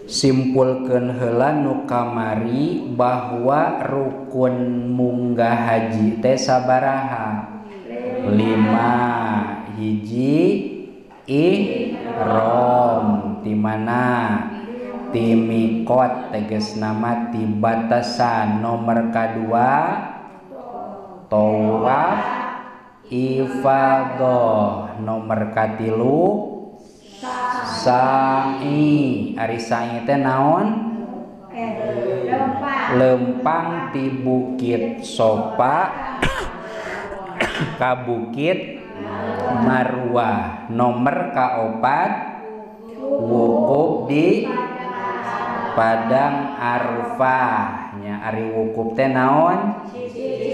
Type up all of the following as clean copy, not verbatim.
Simpulkeun heula nu kamari bahwa rukun munggah haji teh sabaraha? 5. Hiji ihram ti mana? Ti miqat tegasna mah ti batasan. Nomor kadua tawaf ifadah. Nomor katilu sa'i. Ari sa'i teh naon? Lempang ti bukit Sofa ka bukit Marwah. Nomor kaopat wukuf di Padang Arafah. Nya ari wukuf teh naon?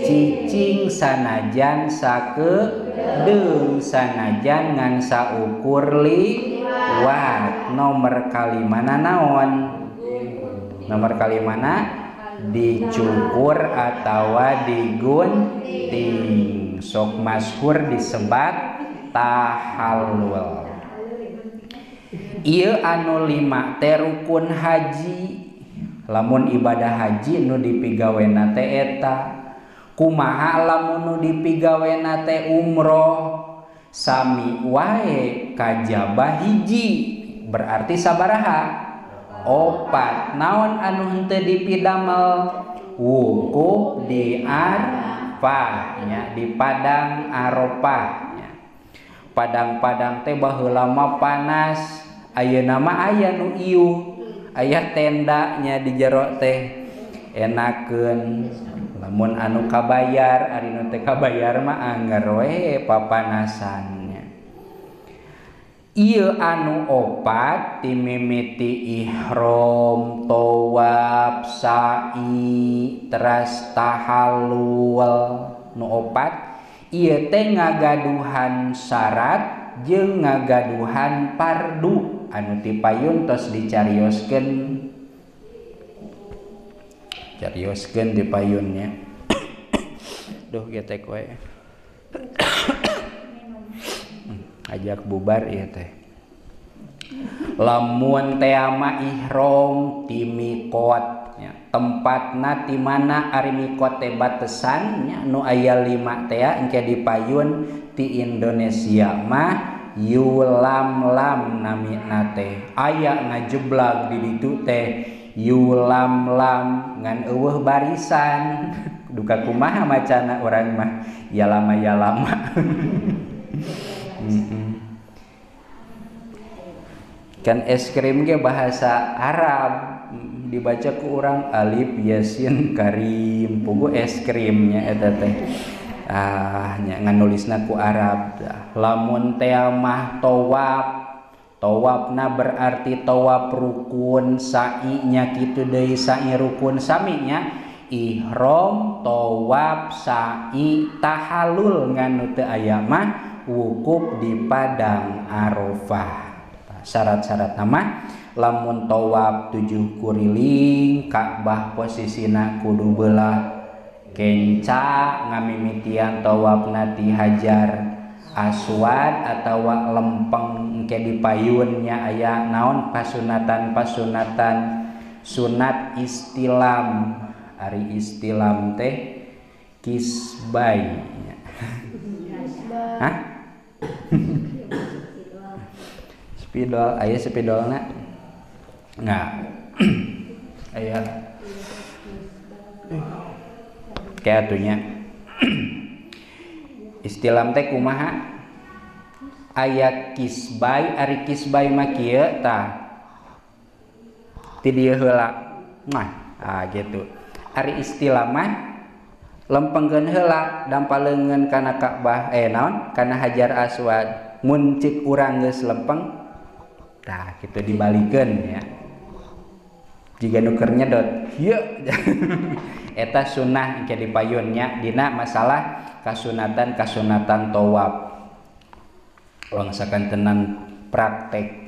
Cicing sanajan sakedeung sanajan ngan saukur liwat. Nomor kalimana naon? Nomor kalimana dicukur atawa digunting. Sok masyhur disebat tahallul. Ieu anu 5 teh rukun haji. Lamun ibadah haji nu dipigawena teh eta. Kumaha lamun nu dipigawena teh umroh? Sami wae kajaba hiji, berarti sabaraha? 4. Naon anu henteu dipidamel? Wukuf di Arafah nya, di Padang Arafah nya. Padang-padang teh baheula mah panas, ayeuna mah aya nu iuh, aya tendanya di jero teh enakeun. Lamun anu kabayar, ari nu teu kabayar mah angger we papanasannya. Ieu anu 4 timimiti ihram, tawaf, sa'i, teras tahallul. Nu 4 ieu teh ngagaduhan syarat jeung ngagaduhan fardu anu tipayun tos dicarioskeun. Carioskeun tipayunnya. Duh getek we. Ajak bubar ieu teh. Lamun teh mah ihram ti miqat nya, tempatna ti mana ari miqat teh batesan nya nu aya 5 teh engke dipayun ti Indonesia mah yulamlam namina teh. Aya ngajeblag di ditu teh yulamlam ngan eueuh barisan. Duka kumaha macana urang mah ya lama ya lama. Kan es krim ge bahasa Arab dibaca ku urang alif yasin karim, pugu es krimnya eta teh. Ah nya ngan nulisna ku Arab. Lamun teh mah tawaf, tawafna berarti tawaf rukun, sa'inya kitu deui sa'i rukun saminya ihram, tawaf, sa'i, tahallul ngan nu teu aya mah wukuf di Padang Arafah. Syarat-syarat nama lamun tawaf 7 kuriling, Ka'bah posisina kudu belah kenca, ngamimitian tawafna ti Hajar Aswad atawa lempeng engke dipayunnya aya naon pasunatan-pasunatan sunat istilam. Ari istilam teh kisbai. Hah? Spidol, aya spidolna? Enggak. Aya. Kayak atunya. Istilam teh kumaha? Aya kisbai, ari kisbai mah kieu tah. Ti dieu heula. Nah, ah gitu. Ari istilam mah lempengkeun heula dampa leungeun kana Ka'bah naon? Kana Hajar Aswad. Mun cik urang geus lempeng tah kitu dibalikeun ya. Jiga nu keur nyedot, hieu. Eta sunnah engke dipayunnya dina masalah kasunatan-kasunatan tawaf. Wangsakan tenan praktek.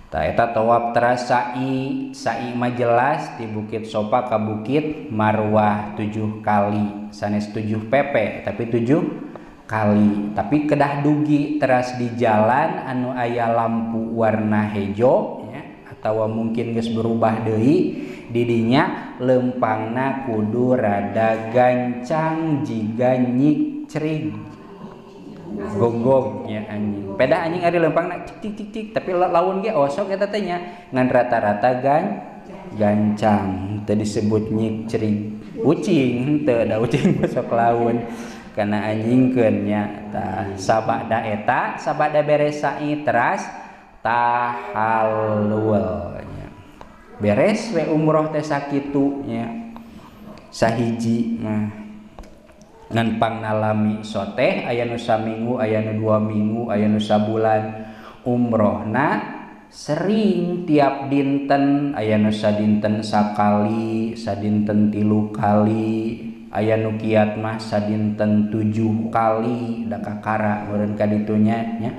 Tah eta tawaf teras sa'i, sa'i mah jelas di Bukit Sofa ka Bukit Marwah 7 kali, sanes 7 PP tapi 7 kali. Tapi kedah dugi teras di jalan anu aya lampu warna hejo ya, atawa mungkin geus berubah deui didinya lempangna kudu rada gancang jiga nyikcrig gonggong nya anjing peda anjing ari lempangna cik cik cik cik tapi laun ge osok eta teh nya ngan rata-rata gancang teu disebut nyikcrig ucing henteu da ucing sok laun kana anjingkeun nya tah sabada eta sabada beres sa'i teras tahallul nya beres we umroh teh sakitu nya sahiji mah ngan pangnalami soteh aya nu saminggu aya nu 2 minggu aya nu sabulan umrohna sering tiap dinten aya nu sadinten sakali sadinten 3 kali aya nu kiat mah sadinten 7 kali da kakara meureun ka ditunya nya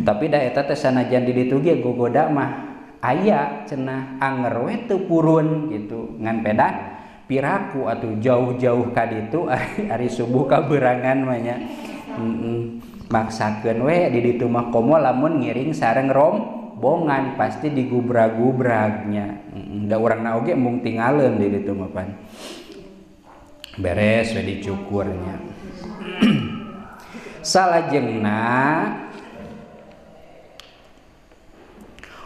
tapi da eta teh sanajan di ditu ge gogoda mah aya cenah anger we teu purun gitu ngan peda piraku atuh jauh-jauh ka ditu ari subuh kaberangan mah nya maksakeun we di ditu mah komo lamun ngiring sareng rombongan pasti digubrag-gubragnya da urangna oge mung tingaleun di ditu mah pan beres we dicukurnya salajengna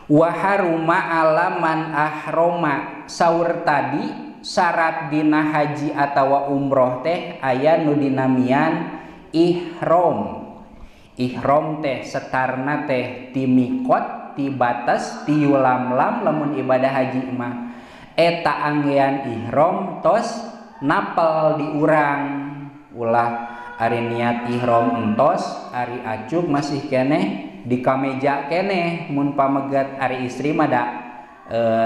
wa haruma alaman ahroma saur tadi syarat dina haji atawa umroh teh aya nu dinamian ihram. Ihram teh setarna teh ti mikot ti batas ti yulamlam lamun ibadah haji mah eta anggean ihram tos napel di urang ulah ari niat ihram entos ari acuk masih keneh di kameja keneh mun pamegat ari istri mah da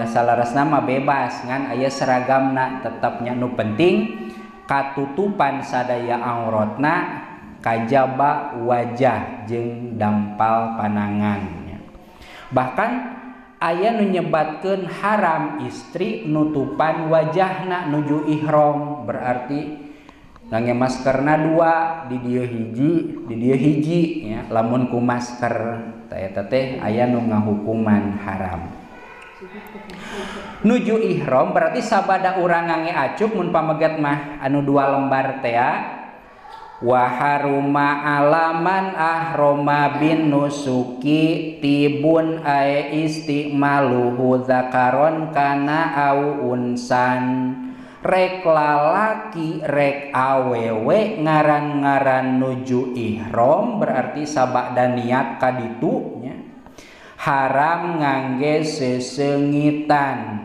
salaresna mah bebas ngan aya seragamna tetepnya nu penting katutupan sadaya auratna kajaba wajah jeung dampal panangan. Bahkan aya nu nyebatkeun haram istri nutupan wajahna nuju ihram berarti ngangge maskerna 2 di dieu hiji di dieu hiji nya lamun ku masker tah eta teh aya nu ngahukuman haram. Nuju ihram berarti sabada urang ngangge acuk mun pamegat mah anu 2 lembar teh wa haruma alaman ahroma bin nusuki tibun ae istimaluhu zakaron kana au unsan rek lalaki rek awewe ngaran-ngaran nuju ihram berarti sabada niat kaditu nya haram ngangge sesengitan